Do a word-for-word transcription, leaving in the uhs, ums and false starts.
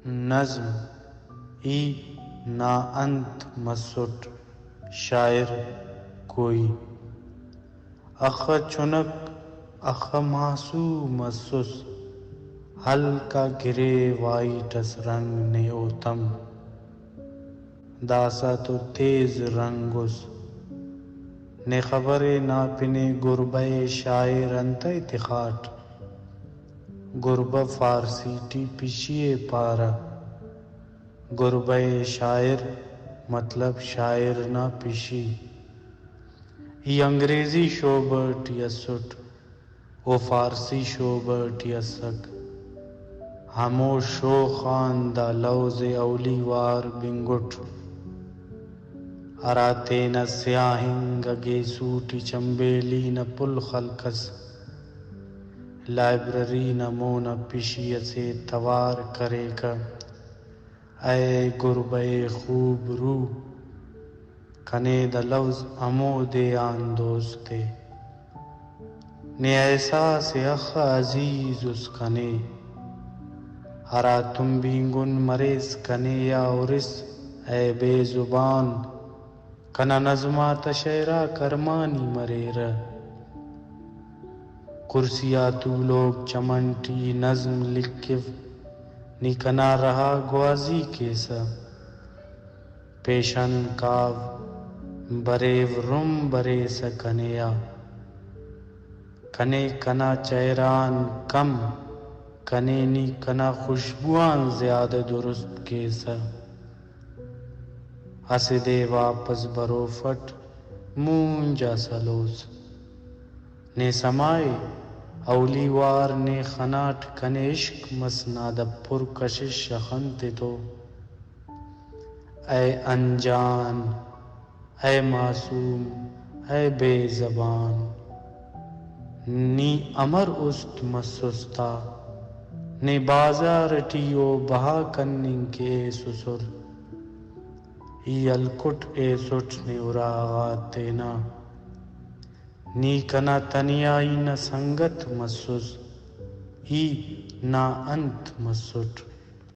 نظم، ای نا انت مسٹ شاعر کوئی۔ اخہ چنک اخہ معصوم اسس، ہلک آ گرے وائٹ اس رنگ نے او تم۔ داسہ تو تیز رنگ اس۔ نے خبرے نا پن ءِ گربہ ءِ شاعر انتئے تخاٹ؟ گربہ فارسی ٹی پشی ءِ پارہ۔ گربہ ءِ شاعر مطلب شاعر نا پشی۔ ای انگریزی شعبہ ٹی اسٹ۔ او فارسی شعبہ ٹی اسک۔ ہمو شوخ آن دا لوز ءِ اولی وار بنگٹ، ہرا تینا سیاہ انگا گیسو ٹی چنبیلی نا پل خلکس۔ لائبریری نا مون آ پشی اسے توار کریکہ۔ اے گربہ ءِ خوب روح، کنے دا لوز ہمودے آن دوست ءِ۔ نے احساس اخہ عزیز اس کنے، ہرا تنبینگن مریس کنے آ ہرس۔ اے بے زبان، کنا نظم آتا شعر آک ارمانی مریرہ۔ کرسی آ تولوک چمن ٹی نظم لکھو، نی کنا رہا گوازی کیسہ۔ پیشن کاو بریو رم بریسہ کنے آ۔ کنے کنا چہرہ آن کم، کنے نی کنا خوشبو آن زیادہ درست کیسہ۔ اسہ دے واپس بروفٹ مونج آ سلوس۔ نے سما ءِ، اولی وار نے خناٹ کنے عشق مس نا دا پر کشش اخن تتو۔ اے انجان، اے معصوم، اے بے زبان، نی امر است مسس تا؟ نے بازار ٹی او بہا کننگ کہ ایسسر۔ ای ہلکٹ ایسٹ نے اراغا تینا۔ نی کنا تنیائی نا سنگت مسس، ای نا انت مسٹ؟